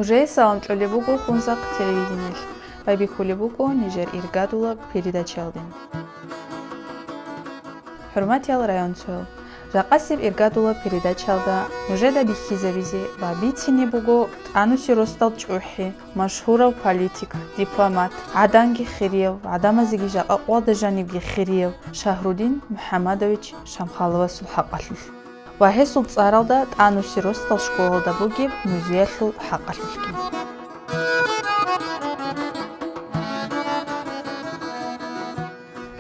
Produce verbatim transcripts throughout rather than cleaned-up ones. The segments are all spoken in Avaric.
Жеги салам чӀолеб буго Хунзахъ телевидениялъ. Байбихьулеб буго нижер иргадулаб передачаялде. ХӀурматиял районцоял, жакъасеб иргадулаб передачаялда нужеда бихьизабизе ва бицине буго тӀануси росдал чӀухӀи, машгьурав политик, дипломат, гӀаданги хирияв, гӀадамазеги жакъа къоялда жанибги хирияв Шагьрудин МухӀамадович Шамхаловасул хӀакъалъулъ ва гьесул цӀаралда тӀануси росдал школалда бугеб музеялъул хӀакъалъулъги.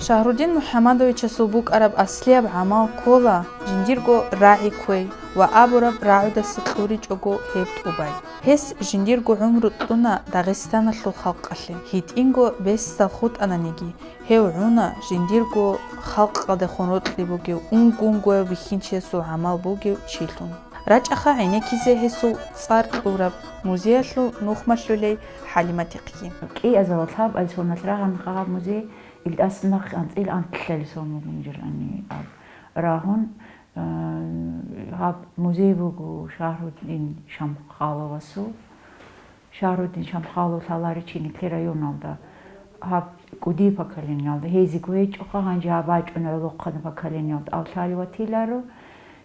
Шагьрудин МухӀамадовичасул букӀараб аслияб гӀамал ккола жиндирго рагӀи кквей ва абураб рагӀудаса кьуричӀого гьеб тӀубай. Гьес жиндирго гӀумру кьуна Дагъистаналъул халкъалъе. ГьитӀинго бесдал хутӀананиги, гьев гӀуна жиндирго халкъалдехун рокьи бугев, унго-унгояв бихьинчиясул гӀамал бугев чилъун. РачӀаха гӀенеккизе гьесул цӀар кьураб музеялъул нухмалъулей ХӀалиматихъги. КӀиазарал лъабабилеб соналъ рагьана гьаб музей, илдас нахъ анцӀила анлъабилеб сон бугин жирани аб рагьун, э, гьаб музей буго Шагьрудин Шамхаловасул. Шагьрудин Шамхалов лъаларичи нилъер районалда гьаб кӀудияб поколениялда гьезиго гьечӀоха, гьанже гьаб бачӀун гӀолохъанаб поколениялда алъали ватиларо.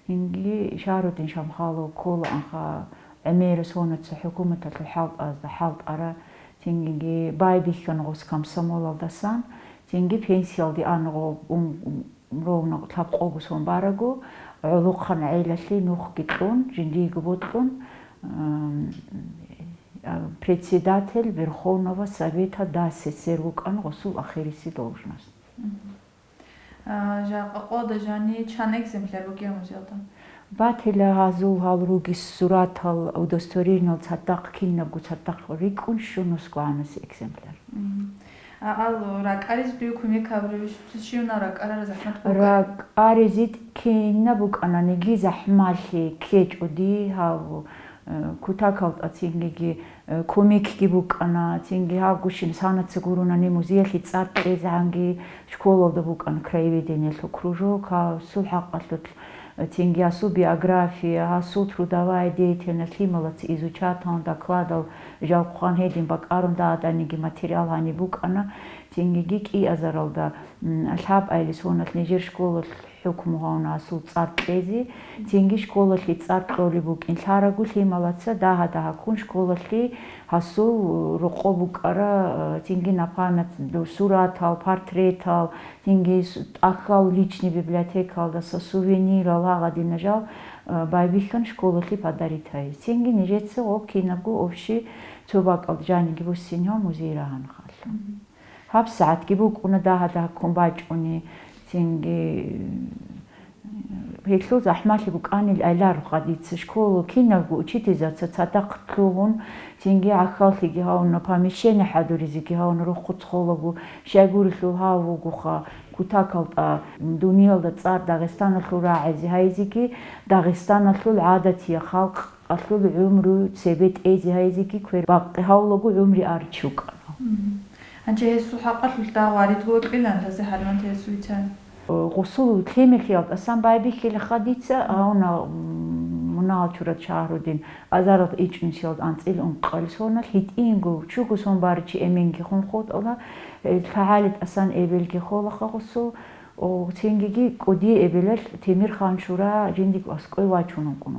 Гьинги Шагьрудин Шамхалов кколаанха гӀемерас сонаца хӀукуматалъул хӀалтӀазда хӀалтӀара, цинги байбихьана гъос комсомолалдасан, цинги пенсиялде ана гъо ун, ровно лъабкъого сон бараго, гӀолохъан гӀелалъе нухги кьун, жиндиего бокьун, ам, а, председатель Верховного Совета ДАССР вукӀана гъосул ахириси должность. Мгм. А, жакъа къоялда жани чан экземпляр бугеб музеялда? Батила гьазул гьал руги суратал, удостоверениел цадахъ, кинабго цадахъ рикӀкӀун щун нусго гьанаси экземпляр. Мгм. А, алло, ракӀаризе дуе кумек гьабуревищ, цо щивна ракӀарара захӀмат букӀараб? РакӀаризе кинаб букӀананиги захӀмалъи ккечӀо дие гьав, э, кутакалда, цингиги, э, кумекги букӀана, цинги гьав гущин санаца гурунани музеялъе цӀар кьезегӀанги школалда букӀана краеведениялъул кружок, гьасул хӀакъалъулъ, э, цинги гьасул биография, гьасул трудовая деятельность лъималаца изучатал, докладал жавхъан гьедин бакӀарун дагьаданиги материал гьаниб букӀана. Цингиги кӀиазаралда, м, лъабабилеб соналъ нижер школалъ хӀукму гьавуна гьасул цӀар кьезе. Цинги школалъе цӀар кьолеб букӀин лъараго лъималаца дагьа-дагьа ккун школалъе гьасул рокъоб букӀара, цинги на память суратал, портретал, цинги с-, тӀахьал личный библиотекалдаса сувенирал гьагъадина жал, э, байбихьан школалъе подарить гьайи. Цинги нижеца гъоб кинабго общий цо бакӀалда жаниги буссинав музей рагьана халъ. ГьабсагӀатги букӀуна дагьа-дагьа ккун бачӀуни, цинги гьелъул захӀмалъи букӀанил айларухъа дица школа киналго учительзаца цадахъ лъугьун, цинги гӀахьаллъиги гьавуна, помещение хӀадуризеги гьавуна, рохъуцӀ холаго, щайгурелъул гьав вугоха, кутакалда дуниялда цӀар Дагъистаналъул рагӀизе гьайзеги, Дагъистаналъул гӀадатиял халкъ къалъул гӀумру цебе тӀезе гьайзеги квер бакъи гьавулаго гӀумри арчи вукӀана. Мгм. Гьанже гьесул хӀакъалъулъ дагъ варидго вокьилан, тазе хӀалимат гьесул витан. Гъусул лъимерлъиялдасан байбихьила хадица, гьавна, м, мунагьал чурат Шагьрудин азаралда ичӀнусиялда анцӀила ункъалъ соналъ гьитӀинго чуго сон баричи эменги хун хутӀула, э, лъагӀали тӀасан эбелги холаха гъусул. О, цингиги кӀудияй эбелалъ Темирхан чура жиндиго аскӀой вачун вукӀун.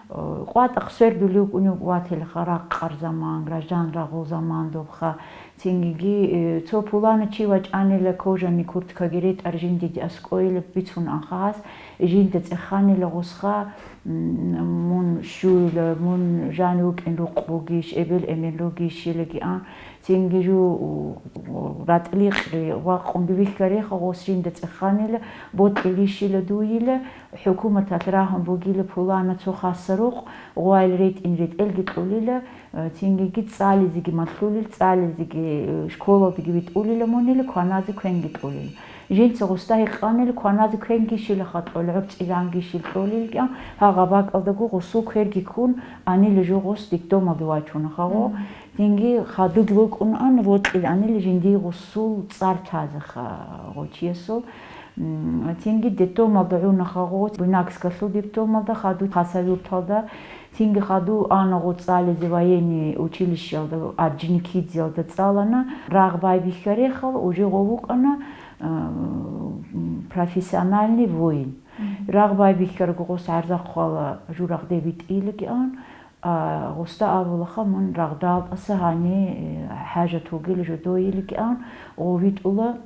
О, къватӀахъ свердулев вукӀунев ватилаха ракъар заман, граждан рагъул заман добха. Цингиги, э, цо пулана чи вачӀанила кожаный курткаги ретӀар жиндиде аскӀойила бицун анхагьас, жинда цӀеханила гъосха, м, мун щуйла, мун жани вукӀин рукъ бугищ, эбел-эмен ругищ, илаги ан. Цинги жу, у, у, ратӀликъи вакъун бивихьареха гъос жинда цӀеханила, бокьилищила дуйила, хӀукуматалъ рагьун бугила пулана цо хасса рукъ, гъвайил ретӀин ретӀелги кьулила, э, цингиги цӀализеги малъулил, цӀализеги, э, школалдеги витӀулила мунила, кваназе квенги кьулила. Жинца гъусда гьикъанила, кваназе квенги щила хатӀула, гӀур цӀиланги щил кьулилкӀан, гьагъа бакӀалдаго гъусул кверги ккун, анила жо гъус детдомалде вачуна хагъо. Мгм. Динги хадуб рукӀун ан вокьил анил жиндий гъусул цӀар лъазаха гъочиясул. М, цинги детдомалда гӀуна хадув, Буйнакскалъул детдомалда хадув, Хасавюрталда, цинги хадув ана гъо цӀализе военный училищеялда, Орджоникидзеялда цӀалана, рагъ байбихьарехал, уже гъо вукӀана, а, м, профессиональный воин. Мгм. Рагъ байбихьарго гъос гӀарзахъвала журагъде витӀилгиан, а, гъосда абулаха, мун рагъдалтӀаса гьани, э, хӀажат вугел жо дойилгиан, гъо витӀула,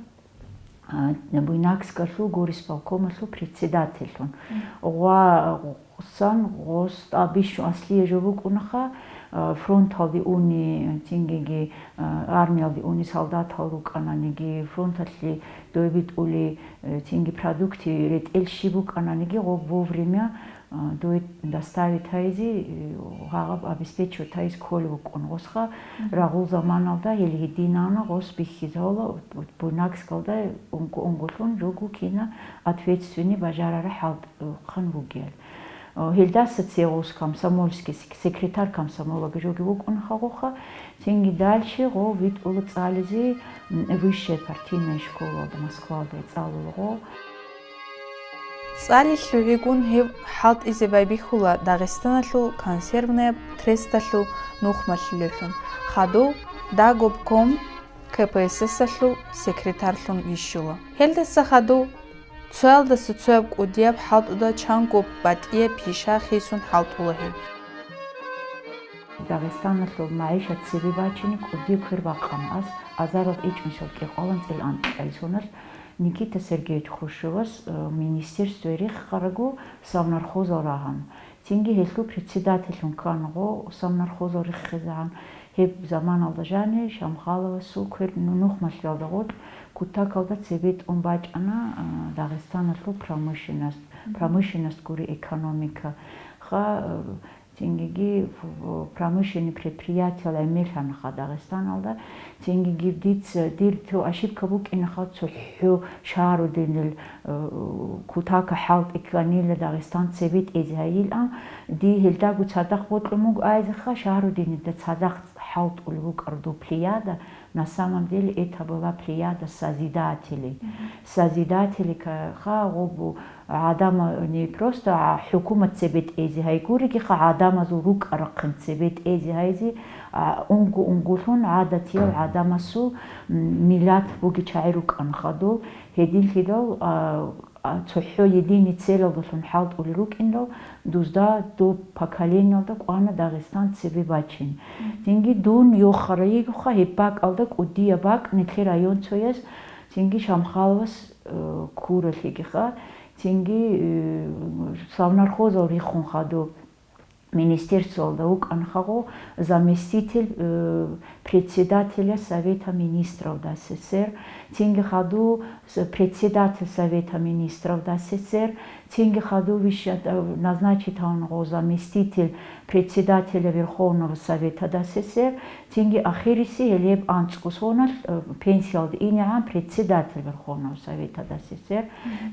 а, Буйнакскалъул горисполкомалъул председательлъун. Мгм. Гъва-, гъусан гъос тӀабищун аслие жо букӀунаха, а, фронталде уни, цингиги, а, армиялде уни солдатал рукӀананиги, фронталъе дой битӀули, э, цинги продукти ретӀел щиб букӀананиги, гъоб вовремя, а, дой доставить гьайзи, э, гьагъаб обеспечивать гьайз кколев вукӀун гъосха. Мгм. Рагъул заманалда гьел гьединана гъос бихьизавала Буйнакскалда ункъо-ункъолъун жугу кина ответственный бажарара хӀалтӀухъан вугел. Э, гьелдаса цеве гъос комсомольский сек-, секретарь комсомолага жоги вукӀун хагъуха, цинги дальше гъо витӀула цӀализе, м, высшая партийная школалда Москвалда цӀалула гъо. ЦӀали лъугӀигун гьев хӀалтӀизе байбихьула Дагъистаналъул консервная тресталъул нухмалъилелъун, хадув Дагобком К П С С-алъул секретарьлъун вищула. Гьелдаса хадув цоялдаса цояб кӀудияб хӀалтӀуда чанго батӀияб пиша хисун хӀалтӀула гьев. Дагъистаналъул магӀишат цебе бачине кӀудияб квер бахъана ас, азаралда ичӀнусиялда кӀикъоялда анцӀила анкьабилеб соналъ Никита Сергеевич Хрущевас, э, министерствое рехарабго, совнархозал рагьана. Цинги гьелъул председательлъун ккана гъо совнархозал рехизегӀан. Гьеб заманалда жаниб Шамхаловасул квер ну-, нухмалъиялда гъоркь кутакалда цебетӀун бачӀана, а, Дагъистаналъул промышленность, Мгм. Промышленность гури экономика. Ха, а, цингиги в-, в-, промышленный предприятиял гӀемерлъанаха Дагъистаналда. Цинги гиб дица, дир цо ошибка букӀинаха, цохӀо шагьарудинил, э, кутака хӀалтӀи кканила Дагъистан цебетӀезе гьайилан, дие гьелдаго цадахъ бокьун буго айзеха, шагьарудинида цадахъ хӀалтӀулеб букӀараб доб плеяда, на самом деле это была плеяда созидателей. Мгм. Созидатели ка-, ха гъобу гӀадамал не просто, а, хӀукумат цебетӀезе гьайгуригиха, гӀадамазул рукӀа-рахъин цебетӀезе гьайзе, а, унго-унгулъун гӀадатияв гӀадамасул, м, миллат буги чагӀи рукӀана хадув. Гьединлъидал, а, а, цохӀо единый целалдалъун хӀалтӀулел рукӀиндал, дузда доб поколениялда кӀвана Дагъистан цебе бачин. Цинги дун йохара йигуха гьеб бакӀалда кӀудияб бакӀ нилъер районцояс, цинги Шамхаловас, э, ккуралъигиха. Цинги, э, совнархозал рихун хадуб министерствоялда вукӀана хадув заместитель, э, председателя Совета министров Д С С Р, цинги хадув с-, председатель Совета министров Д С С Р, цинги хадув вище-, э, назначить гьавун гъо заместитель председателя Верховного Совета Д С С Р, цинги ахириси гьелеб анцӀго соналъ, э, пенсиялда инегӀан председатель Верховного Совета Д С С Р.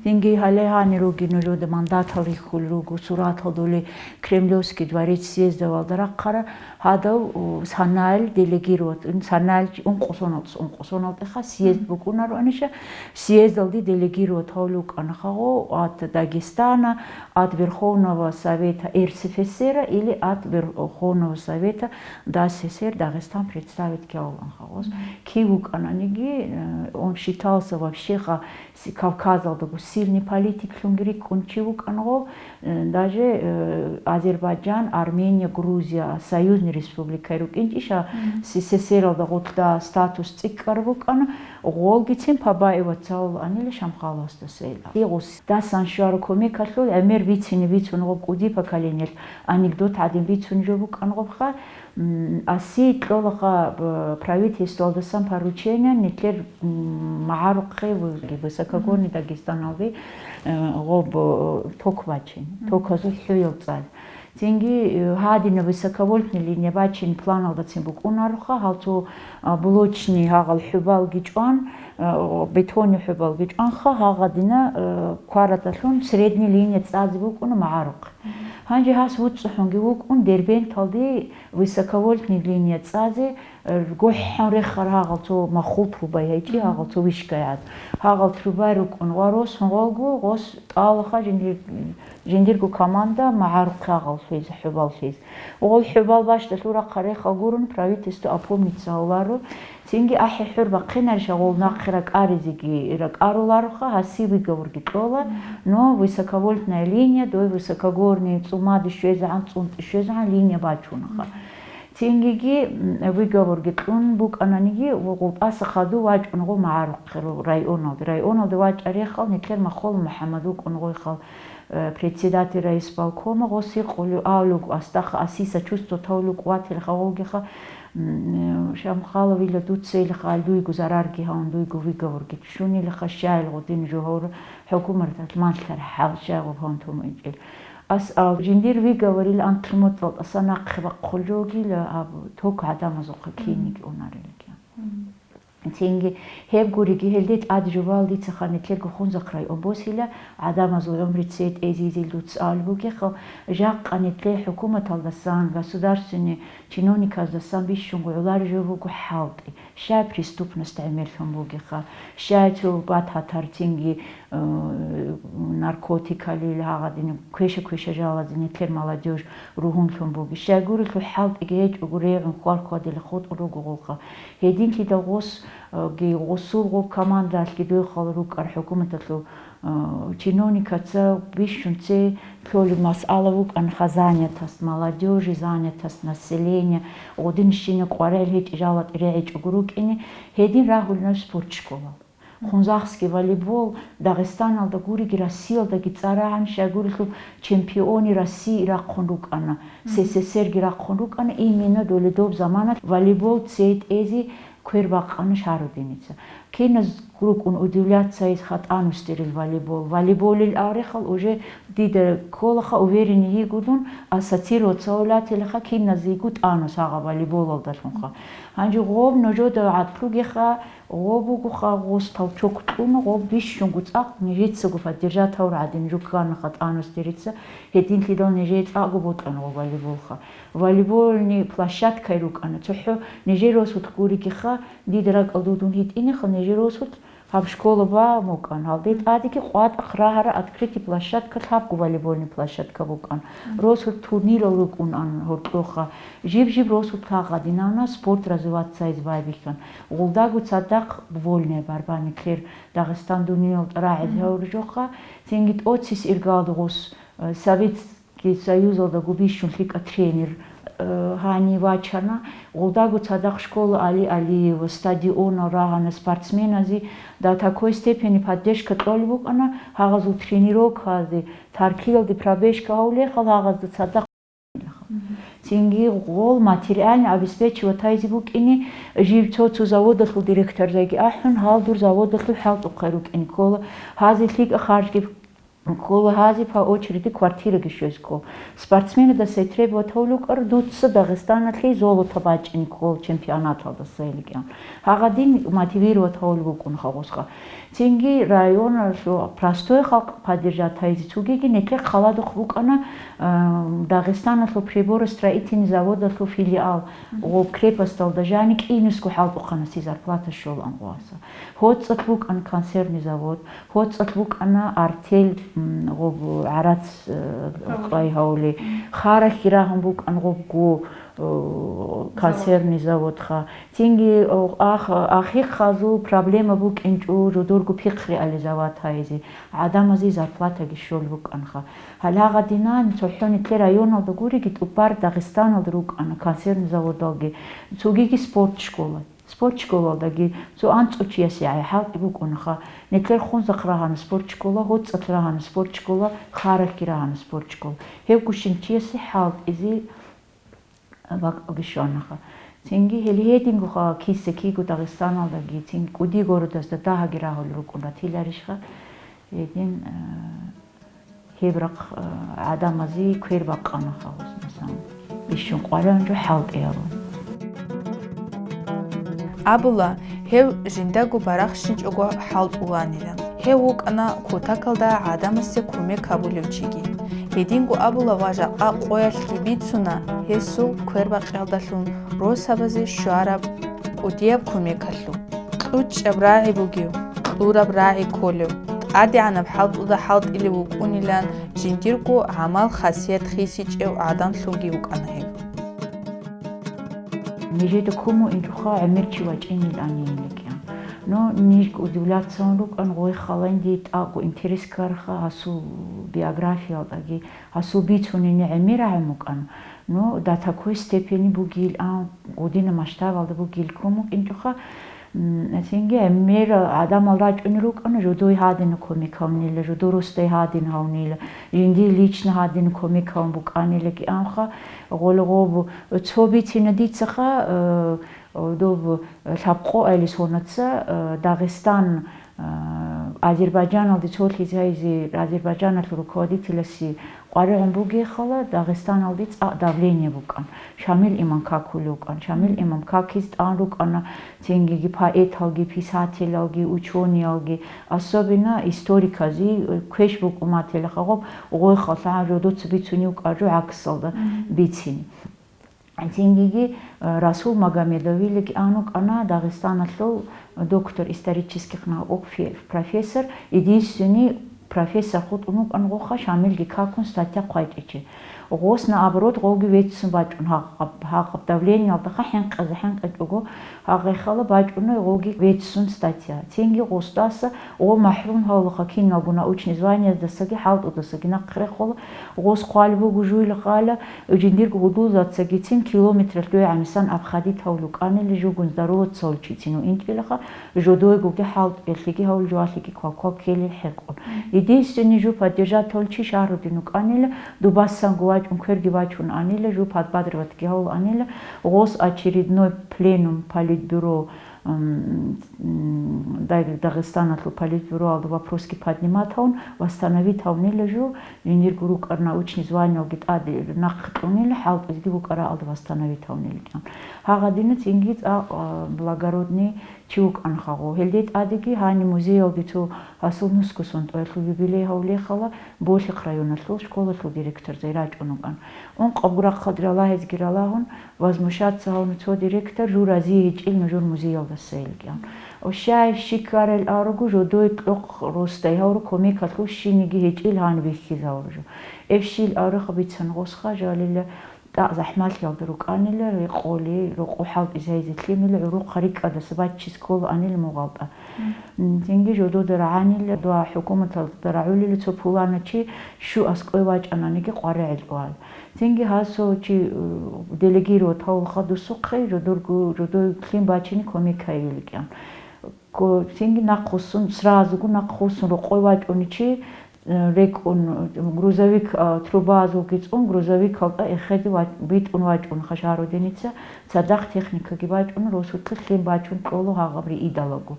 Цинги гьале гьанир руги нужеда мандатал рихьулел руго, суратал доли Кремлевский дворец съездовалда рахъара, гьадав, у, санайл делегировать, ин санайл чи-, ункъо соналдаса ункъо соналдаса съезд букӀунаро аниша, съездалде делегировать гьавулев вукӀана хадув от Дагестана, от Верховного Совета Р С Ф С Р или от Верховного Совета Д С С Р Дагестан представить кьавулан хадув. Кив вукӀананиги, э, он считался вообще ха-, С-, Кавказалдаго сильный политиклъунги рикӀкӀун чи вукӀан гъо, э, даже, э, Азербайджан, Армения, Грузия союзный республика рукӀинчӀища, С С С Р-алда гъутда статус цӀикӀкӀараб букӀана, гъолгицин Пабаеваца гьавуланила Шамхаловасда сейла. Игъус дасан щвараб кумекалъул гӀемер бицине бицун гъо кӀуди поколениялъ анекдот гӀадин бицун жо букӀан гъобха, М, аси кьолаха, б-, правительствалдасан поручение нилъер, м, магӀарухъе высокогорный Дагестаналде, э, гъоб, э, ток бачин, токазул хӀуял цӀал. Цинги, э, гьадина высоковольтный линия бачин планалдацин букӀунароха, гьал цо, а, блочный гьагъал хӀубалги чӀван, э, бетонный хӀубалги чӀванха, гьагъадина, э, квараталъун средний линия цӀазе букӀуна магӀарухъе. Гьанже гьас вуцӀцӀухӀунги вукӀун Дербенталде высоковольтный линия цӀазе, ГохӀан рехар гьагъал цо махул трубай гьайчӀи, гьагъал цо вишкайгӀад. Гьагъал трубай рукӀун ва рос гьунгъалго гъос тӀалаха жиндир-, жиндирго команда магӀарухъе гьагъал лъезе, хӀубал лъезе. Гъол хӀубал бащдалъул рахъа рехал гурун, правительство опомниться гьавларо. Цинги ахӀи хӀур бахъинарищ гъол нахъе ракӀаризеги ракӀарулароха, гьасие выговорги кьола, но высоковольтная линия, дой высокогорный цӀумаде щвезегӀан, цӀунтӀи щвезегӀан линия бачунаха. Цингиги, м, выговорги кьун букӀананиги, ва гъултӀаса хадув вачӀун гъо магӀарухъе районалде. Районалде вачӀа рехал, нилъер Махъола МухӀаммад вукӀун гъойхал, э, председатель райисполкома, гъос гьикъулев авлуг, астахъа аси сочувствовать тавлуг ватилха гъолгиха, м, э, Шамхаловила дуцайилха, дуйго зарарги гьавун, дуйго выговорги щунилха, щайил гъудин жугьур хӀукуматалъ малъар хӀал щай гъуб гьавун тумуинчӀел. Ас ал жиндир выговорил анкьлумотал тӀаса нахъе бахъул жогила абу, ток гӀадамазухъа киниги унарилги. Цинги гьеб гуриги, гьелде тӀад жубал дица ха нилъерго Хунзахъ район босила, гӀадамазул гӀумри цей тӀезизил дуца абулеб бугеха, жакъа нилъер хӀукуматалдасан, государственный чиновниказдасан бищунго гӀолар жо буго хӀалтӀи. Щай преступность гӀемерлъун бугеха, щай цо бат-гьатар цинги, э, наркотикалил гьагъадин, квеша-квеша жалазе нилъер молодёжь ругьунлъун буги. Щайгурелъул хӀалтӀиги гьечӀого регӀун хьвал-хьвадиле хутӀун руго гъулха. Гьединлъидал гъос, э, ги гъусул гъуб командалъги дойхал рукӀар хӀукуматалъул, э, чиновникаца бищун цей лъолеб масъала вукӀанха занятость молодёжи, занятость населения, гъудин щина къваригӀел гьечӀи жалатӀи регӀичӀого рукӀине, гьедин рагьулина спорт школа. Хунзахский волейбол Дагъистаналда гуриги, Россиялдаги цӀарагӀан, щайгурелъул чемпиони России рахъун рукӀана, СССР-ги рахъун рукӀана, именно доле доб замана волейбол цей тӀезе квер бакъана шагьрудиница. Киназ рукӀун удивляться гьез хатӀанус дирил волейбол. Волейболил арехал уже дида кколаха, уверенный йигудун, ассоциироваться гьавлятилаха киназего тӀанус гьагъа волейболалдалъунха. Гьанже гъоб нужеда гӀадлугеха, гъоб бугоха, гъос толчок кьуна, гъоб бищунго цӀакъ нижецаго поддержать гьавур гӀадин жуккана хатӀанус дирица, гьединлъидал нижее цӀакъго бокьана гъоб волейболха. Волейбольный площадкай рукӀана, цохӀо нижер росулъ гуригиха, дида ракӀалда дун гьитӀинеха нижер росулъ, гьаб школа ба мукӀан, гьалде тӀадеги къватӀахъ рагьара открытый площадка, лъабго волейбольный площадка букӀан. Росулъ турнирал рукӀун ан гьоркьоха. Жиб-жиб росулъ гьагъадинана спорт развиваться гьез байбихьан. Гъулдаго цадахъ вольная борьба, нилъер Дагъистан дуниял тӀарагӀизе гьавуржоха. Цинги тӀоцис иргалда гъос, э, Советский Союзалдаго бищун лъикӀа тренер, э, гьанив вачана. Гъулдаго цадахъ школа Али Алиева, стадионал рагьана спортсменазе, до такой степени поддержка кьолеб букӀана, гьагъазул тренировказе, таркиялде пробежка гьавлехал, гьагъазда цадахъ. Цинги гъол материально обеспечивать гьайзе букӀине, жив цо-цо заводалъул директорзайги ахӀун, гьал дур заводалъул хӀалтӀухъай рукӀине ккола, гьазе лъикӀа харжги ккола, гьазе по очереди квартираги щвез ккол. Спортсменадасай требовать гьавлукӀар, дуца Дагъистаналъе золото бачӀине ккол чемпионаталдасайилкӀан. Гьагъадин мотивировать гьавулеб букӀун хагъусха. Цинги районалъул простой халкъ поддержать гьайзе цугиги, нилъер хъаладухъ букӀана, а, Дагъистаналъул приборостроительный заводалъул филиал, гъоб крепосталда жани кӀинусго хӀалтӀухъанасе зарплата щолан гъваса. ГьоцӀалъ букӀана консервный завод, гьоцӀалъ букӀана артель, м, гъоб гӀарац, э, къай гьавли, харахь рагьун букӀана гъобго, э, консервный заводха. Цинги, о, ах-, ахихъазул проблема букӀинчӀо жодорго пихъ реализовать гьайзе, гӀадамазе зарплатаги щол букӀанха. Гьалагъадинан цохӀо нилъер районалда гуриги, тӀубар Дагъистаналда рукӀана консервный заводалги, цогиги спорт школа. Спорт школалдаги цо анцӀго чиясе гӀай хӀалтӀи букӀунаха. Нилъер Хунзахъ рагьана спорт школа, ГьоцӀалъ рагьана спорт школа, Харахьги рагьана спорт школа. Гьебгощин чиясе хӀалтӀизе бакӀалги щванаха. Цинги гьеле гьедингоха киса-киго Дагъистаналдаги, цинги кӀуди городазда дагьаги рагьулел рукӀун ратиларищха? Гьедин, э, гьеб рахъ, э, гӀадамазе квер бакъанаха гъуз, масан, бищун къваригӀун жо хӀалтӀи гьабун. Абула, гьев жиндаго барахщинчӀого хӀалтӀуланилан. Гьев вукӀана кутакалда гӀадамасе кумек гьабулев чиги. Гьединго абула ва жакъа къоялъги бицуна гьесул квербакъиялдалъун Росабазе щвараб кӀудияб кумекалъул, кьучӀаб рагӀи бугев, кьураб рагӀи кколев, тӀадегӀанаб хӀалтӀуда хӀалтӀилев вукӀунилан жиндирго гӀамал-хасият хисичӀев гӀадамлъунги вукӀана гьев. Нижеда куму инчӀоха гӀемер чи вачӀинилан йиликӀа. Ну, ниж удивляться рукӀан, гъой халанди тӀакӀу интерес карха гьасул биографиялдаги, гьасул бицунени гӀемер гӀемукӀан. Ну, до такой степени бугил, а, гъудина масштабалда бугил куму инчӀоха. М, цинги гӀемер гӀадамал рачӀуни рукӀана, жодой гьадина кумек гьавнила, жодой росдай гьадин гьавнила, жинди лично гьадин кумек гьавун букӀанила кӀианха, гъолгъоб цо бицина дицаха, э, доб лъабкъо айлисонаца, э, Дагъистан, э, Азербайджаналде цолъизе гьайзе, Азербайджаналъул руководителасе къваригӀун бугехала, Дагъистаналде цӀакъ давление букӀан. Шамил имам какулев вукӀан. Шамил имам какиз тӀан рукӀана, цингиги поэталги, писателалги, учениялги, особенно историкази, э, квеш букӀун батила хагъаб гъой халъа жодоца бицунев кӀажу гӀаксалда бицин. Цингиги, э, Расул Магомедовилги анукӀана Дагъистаналъул доктор исторических наук, фе-, профессор, единственный профессор хутӀун вукӀан гъоха Шамилги какун статья хъвайтӀичи. Гъос, наоборот, гъовги веццун бачӀун гьагъаб, гьагъаб давлениялдаха хӀинкъизе-хӀинкъичӀого гьагъехала бачӀуна гъовги веццун статья. Цинги гъосдаса гъов махӀрум гьавлаха киналго научный званиездасаги хӀалтӀудасаги нахъ рехула, гъос хъвал буго жуйла гъала, жиндирго гьудулзацагицин километралъ дой гӀамисан абхадит гьавлукӀанили жугун здороваться гьавлчицин интӀилаха, жодойгоги хӀалтӀиялъиги гьавул жуалъиги квалквал ккелил хӀекъун. Единственный жу поддержать гьавлчи шагьрудин вукӀанила, дубасанго вачӀун кверги бачун анила, жу подбадриватги гьавул анила, гъос очередной пленум политбюро, м, м, Даг-, Дагъистаналъул политбюроалда вопросги поднимать гьавун, восстановить гьавнила жу, жиндирго рукӀар научный званиялги тӀаде нахъ кьунила, хӀалтӀизги букӀараалда восстановить гьавнила кӀан. Гьагъадина цинги цӀакъ, а, благородный чи вукӀан хагъу. Гьелде тӀадеги гьани музеялде цо гьасул нусго сунтӀаялъул юбилей гьавлехала, Болъихъ районалъул школалъул директорзай рачӀун вукӀан. Ункъабго рахъалде ралагьизги ралагьун, возмущаться гьавна цо директор, жу рази гьечӀил нужер музеялдаса илкӀан. Ощай щикарал аруго, жодой кьохъ росдай гьавру кумекалъул щиниги гьечӀил гьаниб бихьизавуру жо. Эб щил арухъ бицан гъосха жалила, тӀакъ захӀмалъиялда рукӀанила, рекъоли, рокъо хӀалтӀизе гьайзе лъимила, гӀурухъа рикӀкӀадаса баччи скола анил мугъалтӀа. М, цинги жодода рагӀанила, дуа хӀукуматалда рагӀулила цо пулана чи щу аскӀой вачӀананиги къваригӀел тӀуал. Цинги гьасо чи, э, делегировать гьавулха дусухъе, жодорго, жодой лъим бачине кумек гьайиликӀан. Ко-, цинги нахъвуссун, сразуго нахъвуссун рокъой вачӀуни чи, э, рекӀун, грузовик, а, трубаазулги цӀун, грузовикалда эхеде ва-, битӀун вачӀун хашаруденица, цадахъ техникаги бачӀун, росулъе лъим бачун кьоло гьагъаб риидалаго.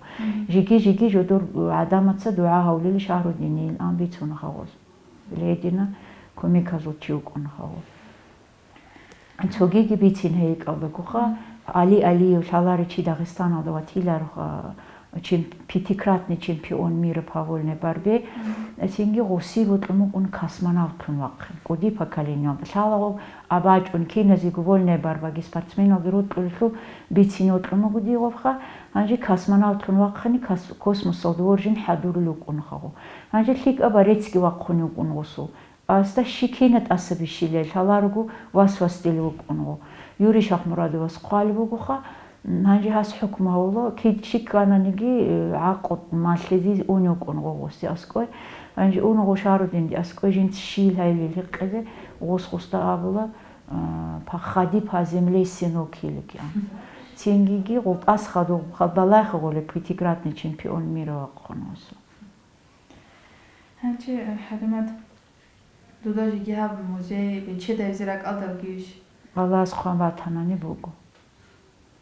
Жиги-жиги жодор гӀадамаца дугӀа гьавлили шагьрудинин ан бицуна хагъуз. Ледина кумеказул чи вукӀун хагъуз. Цогиги бицин гьейкӀалдагуха, Али Алиев лъаларичи Дагъистаналда ватиларуха, чем-, пятикратный чемпион мира по вольной борьбе, цинги гъуси бутӀун букӀун космонавтлъун вахъин. КӀуди поколениялда лъалагъов абачӀун киназего вольная борьбаги спортсменалги рокьулелъул бицин вокьун буго дигъовха, гьанже космонавтлъун вахъани кос-, космосалда воржин хӀадурулев вукӀунхагъо. Гьанже лъикӀа борецги вахъун вукӀун гъусул. Асда щи кина тӀаса бищилел лъаларого вас-васдил вукӀунгъо. Юрий Шахмурадовас хъвалеб бугоха, м, гьанже гьас хӀукму гьавула, кид щиккананиги, э, гӀакъу малъизе ун вукӀунгъо гъуси аскӀой. Гьанже унгъо шагьрудинги аскӀой жинца щил гьайилел гьикъизе гъус-гъусда абула, а, по-, «Ходи по земле, сынок», или кӀан. Цингиги гъултӀас хадуб, хадбалайха гъолеб пятикратный чемпион мира вахъун гъусу. Гьанже, ХӀалимат, дуда жеги гьаб музей бечедайзе ракӀалдавгищ? Аллагьас хъван батанани буго.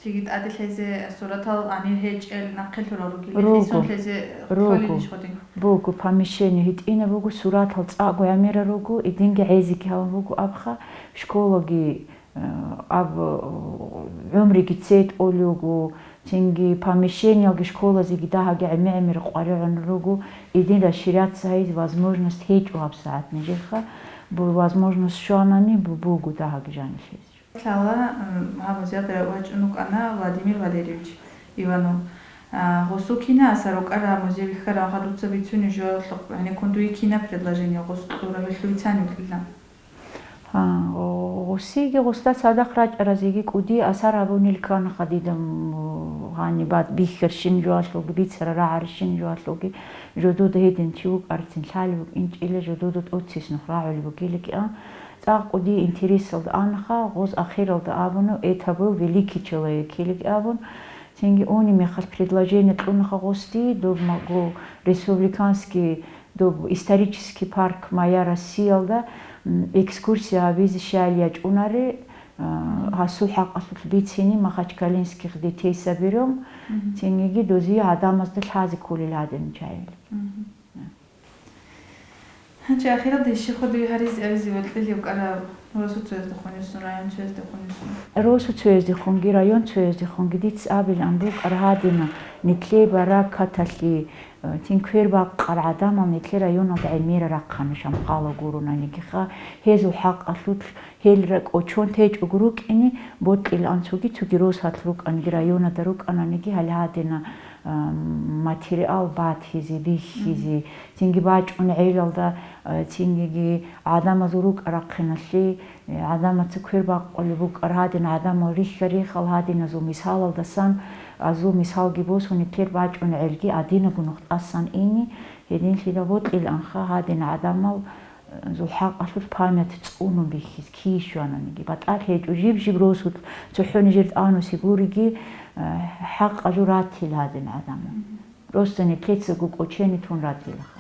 Жеги тӀаде лъезе суратал гьанир гьечӀел нахъе лъурал ругел, Руго. Гьесун лъезе Руго. Кколинищ гъодин? Буго, помещение гьитӀина буго, суратал цӀакъго гӀемера руго, идинги гӀезеги гьавун буго абха, школаги, э, аб, э, гӀумриги цей тӀолъуго, цинги помещениялги школазеги дагьаги гӀемер-гӀемер къваригӀун руго, идин расширяться гьайз возможность гьечӀо гьабсагӀат нижеха, бу-, возможность щванани бу-, буго дагьаги жанилъизе. Лъала, м, гьаб музеялда вачӀун вукӀана Владимир Валерьевич Иванов. А, гъосул кина асар рукӀара музей вихьарав ха дуца бицунеб жоялъухъ, гӀенеккун дуе кина предложение гъос кьура, гьелъул ицани вукӀила. Гьа, о, гъосиги гъосда цадахъ рачӀаразеги кӀуди асар гьабунел кканаха дида, м, гьаниб бад-, бихьарщин жоялъулги, бицара рагӀарщин жоялъулги, жодуда гьедин чи вукӀарцин лъалеб букӀинчӀила, жодуда тӀоцис нух рагӀулеб бугиликӀа. ЦӀакъ кӀуди интересалда анаха, гъоз ахиралда абуна, это был великий человек, илик абун. Цинги уни мехалъ предложение кьунаха гъосди, доб маго республиканский, доб исторический парк «Моя Россиялда», м, экскурсия гьабизе щайил ячӀунаре, а, гьасул хӀакъалъулъ бицини Махачкалинских детей соберём, цинги дози гӀадамазда лъазе кколел гьадин чайил. Гьанже ахиралде щихъа дуе гьаризе абизе ватӀлъилев кӀараб росуцояздехун юсун, районцояздехун юсун? Росуцояздехунги, районцояздехунги дица абилан букӀар гьадина, нитлъей баракаталъе, э, тин квер бакъал гӀадамал нитлъей районалда гӀемера рахъана шамхъала гуронаниги ха, гьезул хӀакъалъулъ гьел ра-, кӀочон течӀого рукӀине, бокьилан цоги-цоги росалъ рукӀаниги, районада рукӀананиги гьал гьадина, а, материал батизе, бихьизе, цинги бачӀун гӀелалда, а, цингиги гӀадамазул рукӀа-рахъиналъе, э, гӀадамаца квер бакъулеб букӀар гьадин гӀадамал рихьа-рихал гьадиназул мисалалдасан, азул мисалги босуни, квер бачӀун гӀелги гьадинаго нух тӀасан ини, гьединлъидал бокьиланха гьадин гӀадамал, э, зул хӀакъалъулъ память цӀунун бихьиз, кий щвананиги. БатӀалъи гьечӀо, жиб-жиб росулъ цохӀо нижер тӀануси гуриги, э, хӀакъалъулъ ратил гьадин гӀадамал. Просто нитлъецаго кӀочене тун ратилаха.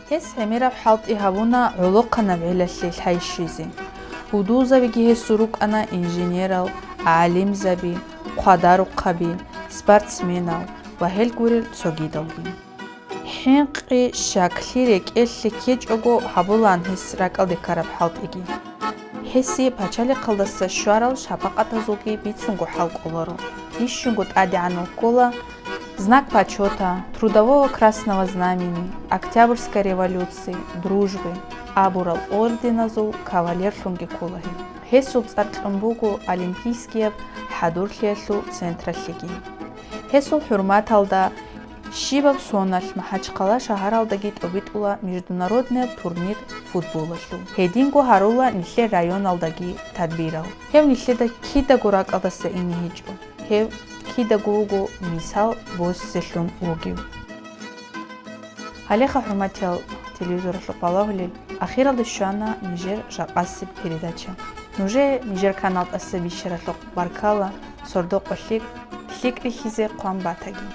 Гьес гӀемераб хӀалтӀи гьабуна гӀолохъанаб гӀелалъе лъайщизе. Гьудулзабиги гьесул рукӀана инженерал, гӀалимзаби, хъвадарухъаби, спортсменал ва гьел гурел цогидалги. ХӀинкъи, щаклъи рекӀелъе ккечӀого гьабулаан гьес ракӀалде ккараб хӀалтӀиги. Гьесие пачалихъалдаса щварал шапакъатазулги бицунго хӀал кӀоларо, бищунго тӀадегӀанав ккола Знак почёта, Трудового Красного Знамени, Октябрьской революции, Дружбы абурал орденазул кавалерлъунги ккола гьев. Гьесул цӀар кьун буго Олимпийскияб хӀадурлъиялъул централъеги. Гьесул хӀурматалда щибаб соналъ МахӀачхъала шагьаралдаги тӀобитӀула международный турнир футболалъул. Гьединго гьарула нилъер районалдаги тадбирал. Гьев нилъеда кидаго ракӀалдаса ине гьечӀо. Гьев кидаго вуго мисал босизелъун вугев. Гьалеха, хӀурматиял телевизоралъухъ балагьулел, ахиралде щвана нижер жакъасеб передача. Нужее нижер канал тӀаса бищаралъухъ баркала, сордо-къо лъикӀ, лъикӀ рихьизе хъван батаги.